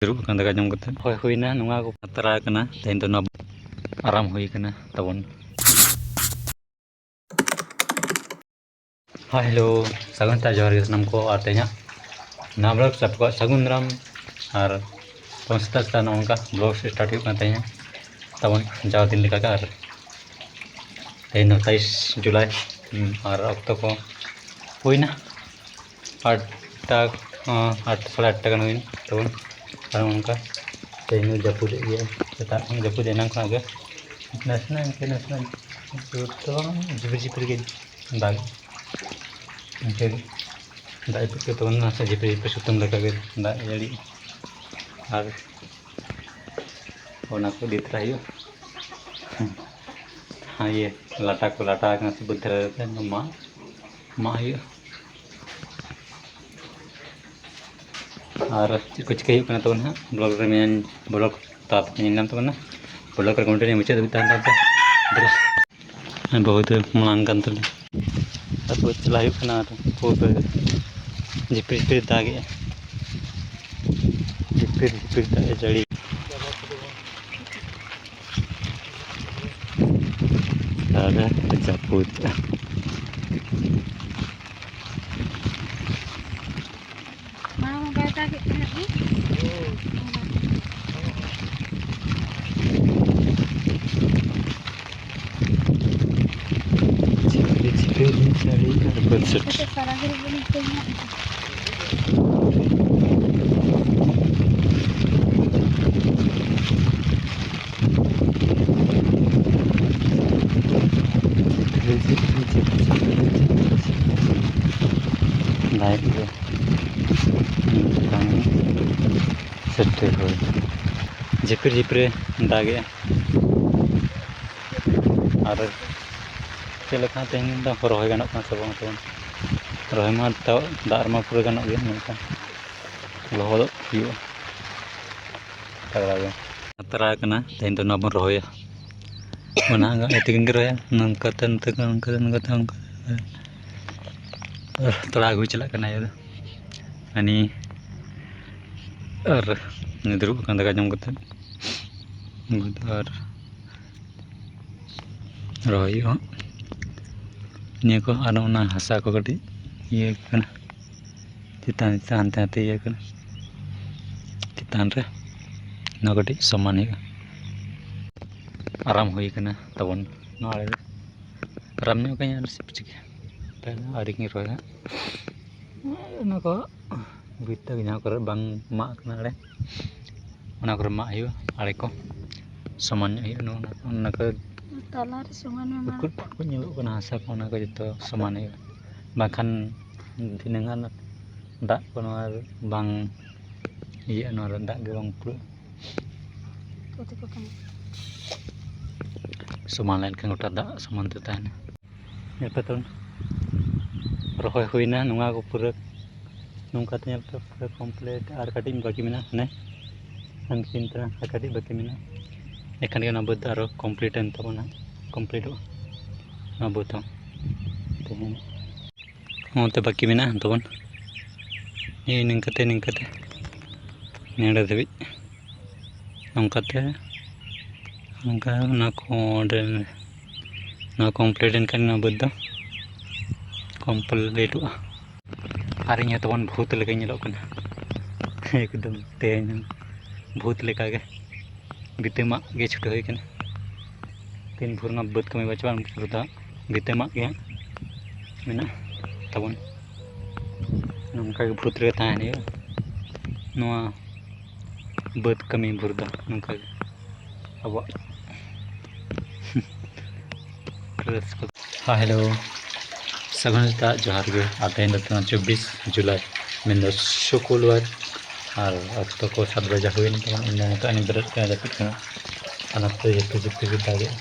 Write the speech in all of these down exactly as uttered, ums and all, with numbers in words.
ᱫᱩᱲᱩᱵ ᱟᱠᱟᱱ ᱫᱟᱠᱟ ᱡᱚᱢ ᱠᱟᱛᱮ᱾ ᱦᱳᱭ, ᱦᱩᱭᱱᱟ, ᱱᱚᱣᱟ ᱠᱚ ᱛᱟᱨᱟ ᱟᱠᱟᱱᱟ᱾ ᱛᱮᱦᱮᱧ ᱫᱚ ᱱᱚᱣᱟ ᱟᱨᱟᱢ ᱦᱩᱭ ᱟᱠᱟᱱᱟ ᱛᱟᱵᱚᱱ᱾ ᱦᱟᱭ, ᱦᱮᱞᱳ, ᱥᱟᱹᱜᱩᱱ ᱥᱮᱛᱟᱜ, ᱡᱚᱦᱟᱨ ᱜᱮ ᱥᱟᱱᱟᱢ ᱠᱚ᱾ ᱟᱨ ᱛᱮᱦᱮᱧᱟᱜ ᱱᱟᱣᱟ vlog ᱥᱟᱵ ᱠᱚᱣᱟ ᱥᱟᱹᱜᱩᱱ ᱫᱟᱨᱟᱢ᱾ ᱟᱨ ᱛᱮᱦᱮᱧ ᱥᱮᱛᱟᱜ ᱥᱮᱛᱟᱜ ᱱᱚᱜᱼᱚ ᱱᱚᱝᱠᱟ vlog start ᱦᱩᱭᱩᱜ ᱠᱟᱱᱟ ᱛᱮᱦᱮᱧᱟᱜ ᱛᱟᱵᱚᱱ, ᱡᱟᱣ ᱫᱤᱱ ᱞᱮᱠᱟᱜᱮ᱾ ᱟᱨ ᱛᱮᱦᱮᱧ ᱫᱚ ᱛᱮᱭᱤᱥ ᱡᱩᱞᱟᱭ, ᱦᱩᱸ, ᱟᱨ ᱚᱠᱛᱚ ᱠᱚ ᱦᱩᱭᱱᱟ ᱟᱴᱴᱟ, ᱟᱸ, ᱟᱴ, ᱥᱟᱲᱮ ᱟᱴᱴᱟ ᱜᱟᱱ ᱦᱩᱭᱱᱟ ᱛᱟᱵᱚᱱ᱾ ᱟᱨ ᱚᱱᱠᱟ ᱛᱮᱦᱮᱧ ᱫᱚ ᱡᱟᱹᱯᱩᱫᱮᱫ ᱜᱮᱭᱟ, ᱥᱮᱛᱟᱜ ᱠᱷᱚᱱ ᱡᱟᱹᱯᱩᱫ ᱮᱱᱟᱝ ᱠᱷᱚᱱᱟᱜ ᱜᱮ ᱱᱟᱥᱮᱱᱟᱜ ᱤᱱᱠᱟᱹ ᱱᱟᱥᱮᱱᱟᱜ ᱡᱳᱨ ᱫᱚ ᱵᱟᱝ, ᱡᱷᱤᱯᱤᱨ ᱡᱷᱤᱯᱤᱨ ᱜᱮ ᱫᱟᱜ᱾ ᱤᱱᱠᱟᱹ ᱜᱮ ᱫᱟᱜ ᱡᱟᱹᱯᱩᱫ ᱠᱚ ᱛᱟᱵᱚᱱ ᱱᱟᱥᱮ ᱡᱷᱤᱯᱤᱨ ᱡᱷᱤᱯᱤᱨ ᱥᱤᱛᱩᱝ ᱞᱮᱠᱟ ᱜᱮ ᱫᱟᱜ ᱡᱟᱹᱲᱤ᱾ ᱟᱨ ᱚᱱᱟ ᱠᱚ ᱤᱫᱤ ᱛᱚᱨᱟ ᱦᱩᱭᱩᱜᱼᱟ᱾ ᱦᱮᱸ, ᱤᱭᱟᱹ, ᱞᱟᱴᱟ ᱠᱚ ᱞᱟᱴᱟ ᱟᱠᱟᱱᱟ ᱥᱮ ᱵᱟᱹᱫᱽ ᱫᱷᱟᱨᱮ ᱨᱮ, ᱢᱟᱜ, ᱢᱟᱜ ᱦᱩᱭᱩᱜᱼᱟ᱾ ᱟᱨ ᱪᱮᱫ ᱠᱚ ᱪᱤᱠᱟᱹ ᱦᱩᱭᱩᱜ ᱠᱟᱱᱟ ᱛᱟᱵᱚᱱ ᱦᱟᱸᱜ, vlog ᱨᱮ ᱢᱮᱱ, vlog ᱛᱟᱞᱟ ᱛᱮᱯᱮ ᱧᱮᱞ ᱧᱟᱢ ᱛᱟᱵᱚᱱᱟ᱾ Vlog ᱨᱮ continue ᱢᱩᱪᱟᱹᱫ ᱫᱷᱟᱹᱵᱤᱡ ᱛᱟᱦᱮᱱ ᱛᱟᱵᱚᱱ ᱯᱮ᱾ ᱵᱟᱹᱦᱩ ᱫᱚ ᱢᱟᱲᱟᱝ ᱠᱟᱱ ᱛᱟᱞᱮ᱾ ᱟᱨ ᱵᱟᱹᱫᱽ ᱪᱟᱞᱟᱜ ᱦᱩᱭᱩᱜ ᱠᱟᱱᱟ, ᱟᱨ ᱵᱟᱹᱫᱽ ᱨᱮ ᱡᱷᱤᱯᱤᱨ ᱡᱷᱤᱯᱤᱨ ᱫᱟᱜᱮᱜᱼᱟ, ᱡᱷᱤᱯᱤᱨ ᱡᱷᱤᱯᱤᱨ ᱫᱟᱜ ᱮ ᱡᱟᱹᱲᱤ᱾ ᱟᱨ ᱡᱟᱹᱯᱩᱫ᱾ ᱢᱟᱲᱟᱝ ᱢᱟ ᱵᱟᱭ ᱫᱟᱜᱮᱫ ᱛᱟᱦᱮᱸᱫ ᱜᱮ᱾ ᱡᱷᱤᱯᱤᱨ ᱡᱷᱤᱯᱤᱨ ᱡᱟᱹᱲᱤ ᱟᱨ ᱵᱟᱹᱫᱽ ᱥᱮᱫ᱾ ᱥᱟᱨᱟ ᱜᱷᱟᱹᱲᱤᱡ ᱵᱚᱱ ᱛᱮᱦᱮᱧ ᱦᱟᱸᱜ᱾ ᱫᱟᱜ ᱜᱮ᱾ ᱵᱟᱝ ᱥᱮᱴᱮᱨ ᱦᱩᱭ᱾ ᱡᱷᱤᱯᱤᱨ ᱡᱷᱤᱯᱤᱨ ᱮ ᱫᱟᱜᱮᱜᱼᱟ᱾ ᱟᱨ ᱪᱮᱫ ᱞᱮᱠᱟ ᱛᱮᱦᱮᱧ ᱫᱚ ᱨᱚᱦᱚᱭ ᱜᱟᱱᱚᱜ ᱠᱟᱱᱟ ᱥᱮ ᱵᱟᱝ ᱛᱟᱵᱚᱱ? ᱨᱚᱦᱚᱭ ᱢᱟ ᱛᱟᱣ ᱫᱟᱜ ᱨᱮᱢᱟ ᱯᱩᱨᱟᱹ ᱜᱟᱱᱚᱜ ᱜᱮ, ᱢᱮᱱᱠᱷᱟᱱ ᱞᱚᱦᱚᱫᱚᱜ ᱦᱩᱭᱩᱜᱼᱟ ᱛᱟᱜᱽᱲᱟ ᱜᱮ᱾ ᱛᱟᱨᱟ ᱠᱟᱱᱟ, ᱛᱮᱦᱮᱧ ᱫᱚ ᱱᱚᱣᱟ ᱵᱚᱱ ᱨᱚᱦᱚᱭᱟ᱾ ᱚᱱᱟ ᱟᱡ ᱛᱮᱜᱮ ᱨᱚᱦᱚᱭᱟ, ᱱᱚᱝᱠᱟᱛᱮ ᱱᱚᱛᱮ ᱠᱷᱚᱱ ᱱᱚᱝᱠᱟᱛᱮ, ᱱᱚᱝᱠᱟᱛᱮ ᱱᱚᱝᱠᱟᱛᱮ᱾ ᱛᱚᱲᱟ ᱟᱹᱜᱩ ᱪᱟᱞᱟᱜ ᱠᱟᱱᱟ ᱤᱭᱟᱹ ᱫᱚ᱾ ᱦᱟᱹᱱᱤ ᱟᱨ ᱫᱩᱲᱩᱵ ᱟᱠᱟᱱ ᱫᱟᱠᱟ ᱡᱚᱢ ᱠᱟᱛᱮ ᱟᱨ ᱨᱚᱦᱚᱭ ᱦᱩᱭᱩᱜᱼᱟ ᱱᱤᱭᱟᱹ ᱠᱚ᱾ ᱟᱨ ᱚᱱᱟ ᱦᱟᱥᱟ ᱠᱚ ᱠᱟᱹᱴᱤᱡ ᱤᱭᱟᱹ ᱠᱟᱱᱟ, ᱪᱮᱛᱟᱱ ᱪᱮᱛᱟᱱ ᱦᱟᱱᱛᱮ ᱱᱟᱛᱮ ᱤᱭᱟᱹ ᱠᱟᱱᱟ, ᱪᱮᱛᱟᱱ ᱨᱮ ᱱᱚᱣᱟ ᱠᱟᱹᱴᱤᱡ ᱥᱚᱢᱟᱱ ᱦᱩᱭᱩᱜᱼᱟ᱾ ᱟᱨᱟᱢ ᱦᱩᱭ ᱠᱟᱱᱟ ᱛᱟᱵᱚᱱ ᱱᱚᱣᱟ ᱟᱲᱮ ᱨᱮ᱾ ᱟᱨᱟᱢ ᱧᱚᱜ ᱠᱟᱹᱧ ᱟᱨ ᱪᱮᱫ ᱪᱤᱠᱟᱹ, ᱛᱟᱦᱞᱮ ᱟᱹᱣᱨᱤ ᱜᱤᱧ ᱨᱚᱦᱚᱭᱟ᱾ ᱚᱱᱟ ᱠᱚ ᱵᱷᱤᱛᱟᱹ ᱡᱟᱦᱟᱸ ᱠᱚᱨᱮ ᱵᱟᱝ ᱢᱟᱜ ᱠᱟᱱᱟ ᱟᱲᱮ, ᱚᱱᱟ ᱠᱚᱨᱮ ᱢᱟᱜ ᱦᱩᱭᱩᱜᱼᱟ, ᱟᱲᱮ ᱠᱚ ᱥᱚᱢᱟᱱ ᱧᱚᱜ ᱦᱩᱭᱩᱜᱼᱟ᱾ ᱱᱚᱜᱼᱚ ᱱᱚᱣᱟ ᱠᱚ, ᱚᱱᱟ ᱠᱚ ᱛᱟᱞᱟᱨᱮ ᱥᱚᱢᱟᱱ ᱢᱮ ᱢᱟ᱾ ᱠᱩᱴᱠᱩᱴ ᱠᱚ ᱧᱮᱞᱚᱜ ᱠᱟᱱᱟ, ᱦᱟᱥᱟ ᱠᱚ, ᱚᱱᱟ ᱠᱚ ᱡᱚᱛᱚ ᱥᱚᱢᱟᱱ ᱦᱩᱭᱩᱜᱼᱟ᱾ ᱵᱟᱝᱠᱷᱟᱱ ᱫᱷᱤᱱᱟᱹᱝ ᱟᱜ ᱫᱟᱜ ᱠᱚ ᱱᱚᱣᱟ ᱵᱟᱝ ᱤᱭᱟᱹᱜᱼᱟ, ᱱᱚᱣᱟ ᱨᱮ ᱫᱟᱜ ᱜᱮ ᱵᱟᱝ ᱠᱩᱲᱟᱹᱜᱼᱟ᱾ ᱠᱚᱛᱮ ᱠᱚ ᱠᱟᱱᱟ᱾ ᱥᱚᱢᱟᱱ ᱞᱮᱱᱠᱷᱟᱱ ᱜᱚᱴᱟ ᱫᱟᱜ ᱥᱚᱢᱟᱱ ᱛᱮ ᱛᱟᱦᱮᱱᱟ᱾ ᱧᱮᱞ ᱯᱮ ᱛᱟᱵᱚᱱ, ᱨᱚᱦᱚᱭ ᱦᱩᱭᱱᱟ ᱱᱚᱣᱟ ᱠᱚ ᱯᱩᱨᱟᱹ, ᱱᱚᱝᱠᱟᱛᱮ ᱧᱮᱞ ᱯᱮ ᱯᱩᱨᱟᱹ complete᱾ ᱟᱨ ᱠᱟᱹᱴᱤᱡ ᱵᱟᱹᱠᱤ ᱢᱮᱱᱟᱜᱼᱟ, ᱦᱟᱱᱮ ᱦᱟᱱᱠᱤᱱ ᱛᱟᱨᱟ ᱟᱨ ᱠᱟᱹᱴᱤᱡ ᱵᱟᱹᱠᱤ ᱢᱮᱱᱟᱜᱼᱟ᱾ ᱮᱱᱠᱷᱟᱱ ᱜᱮ ᱚᱱᱟ ᱵᱟᱹᱫᱽ ᱫᱚ ᱟᱨᱚ complete ᱮᱱ ᱛᱟᱵᱚᱱᱟ, completeᱚᱜᱼᱟ ᱱᱚᱣᱟ ᱵᱟᱹᱫᱽ ᱦᱚᱸ᱾ ᱛᱮᱦᱮᱧ ᱱᱚᱛᱮ ᱵᱟᱹᱠᱤ ᱢᱮᱱᱟᱜᱼᱟ ᱛᱟᱵᱚᱱ, ᱱᱤᱭᱟᱹ ᱱᱤᱝᱠᱟᱹᱛᱮ ᱱᱤᱝᱠᱟᱹᱛᱮ ᱱᱮᱰᱮ ᱫᱷᱟᱹᱵᱤᱡ᱾ ᱱᱚᱝᱠᱟᱛᱮ ᱱᱚᱝᱠᱟ ᱚᱱᱟ ᱠᱚ ᱚᱸᱰᱮ ᱱᱚᱣᱟ complete ᱮᱱ ᱠᱷᱟᱱ ᱱᱚᱣᱟ ᱵᱟᱹᱫᱽ ᱫᱚ completeᱚᱜᱼᱟ᱾ ᱟᱨ ᱤᱧ ᱦᱚᱸ ᱛᱟᱵᱚᱱ ᱵᱷᱩᱛ ᱞᱮᱠᱟᱧ ᱧᱮᱞᱚᱜ ᱠᱟᱱᱟ, ᱮᱠᱫᱚᱢ ᱛᱮᱦᱮᱧ ᱦᱚᱸ ᱵᱷᱩᱛ ᱞᱮᱠᱟᱜᱮ ᱵᱷᱤᱛᱟᱹ ᱢᱟᱜ ᱜᱮ ᱪᱷᱩᱴᱟᱹᱣ ᱦᱩᱭ ᱠᱟᱱᱟ᱾ ᱛᱤᱱ ᱵᱷᱳᱨ ᱢᱟ ᱵᱟᱹᱫᱽ ᱠᱟᱹᱢᱤ ᱵᱟᱹᱪᱩᱜᱼᱟ, ᱩᱱ ᱵᱷᱳᱨ ᱫᱚ ᱵᱷᱤᱛᱟᱹ ᱢᱟᱜ ᱜᱮ ᱦᱟᱸᱜ ᱢᱮᱱᱟᱜᱼᱟ ᱛᱟᱵᱚᱱ᱾ ᱱᱚᱝᱠᱟ ᱜᱮ ᱵᱷᱩᱛ ᱨᱮ ᱛᱟᱦᱮᱱ ᱦᱩᱭᱩᱜᱼᱟ᱾ ᱱᱚᱣᱟ ᱵᱟᱹᱫᱽ ᱠᱟᱹᱢᱤ ᱵᱷᱳᱨ ᱫᱚ ᱱᱚᱝᱠᱟ ᱜᱮ ᱟᱵᱚᱣᱟᱜ ᱨᱟᱹᱥᱠᱟᱹ᱾ ᱦᱮᱸ, hello, ᱥᱟᱹᱜᱩᱱ ᱥᱮᱛᱟᱜ, ᱡᱚᱦᱟᱨ ᱜᱮ᱾ ᱟᱨ ᱛᱮᱦᱮᱧ ᱫᱚ ᱠᱟᱱᱟ ᱪᱚᱵᱵᱤᱥ ᱡᱩᱞᱟᱭ, ᱢᱮᱱᱫᱚ ᱥᱩᱠᱩᱞᱵᱟᱨ᱾ ᱟᱨ ᱚᱠᱛᱚ ᱠᱚ ᱥᱟᱛ ᱵᱟᱡᱟ ᱦᱩᱭᱮᱱ ᱛᱟᱵᱚᱱᱟ᱾ ᱤᱧ ᱫᱚ ᱱᱤᱛᱚᱜ ᱟᱹᱱᱤᱧ ᱵᱮᱨᱮᱫ ᱠᱟᱱᱟ ᱡᱟᱹᱯᱤᱫ ᱠᱷᱚᱱᱟᱜ᱾ ᱚᱱᱟᱛᱮ ᱡᱷᱤᱯᱤᱨ ᱡᱷᱤᱯᱤᱨ ᱫᱟᱜᱮᱜᱼᱟ᱾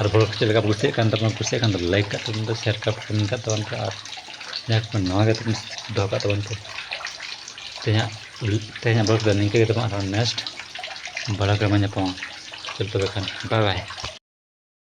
ᱟᱨ vlog ᱪᱮᱫ ᱞᱮᱠᱟ ᱯᱮ ᱠᱩᱥᱤᱭᱟᱜ ᱠᱟᱱ ᱛᱟᱵᱚᱱᱟ, ᱠᱩᱥᱤᱭᱟᱜ ᱠᱷᱟᱱ ᱫᱚ like ᱠᱟᱜ ᱛᱟᱵᱚᱱ ᱯᱮ, share ᱠᱟᱜ ᱯᱮ, comment ᱠᱟᱜ ᱛᱟᱵᱚᱱ ᱯᱮ, ᱟᱨ ᱡᱟᱦᱟᱸᱭ ᱠᱚ ᱱᱟᱣᱟ ᱜᱮ ᱛᱟᱵᱚᱱ, ᱫᱚᱦᱚ ᱠᱟᱜ ᱛᱟᱵᱚᱱ ᱯᱮ᱾ ᱛᱮᱦᱮᱧᱟᱜ, ᱛᱮᱦᱮᱧᱟᱜ vlog ᱫᱚ ᱱᱤᱝᱠᱟᱹ ᱜᱮ ᱛᱟᱵᱚᱱ, ᱟᱨᱦᱚᱸ next vlog ᱨᱮᱵᱚᱱ ᱧᱟᱯᱟᱢᱟ᱾ ᱪᱚᱞ ᱛᱚᱵᱮ ᱠᱷᱟᱱ, bye bye᱾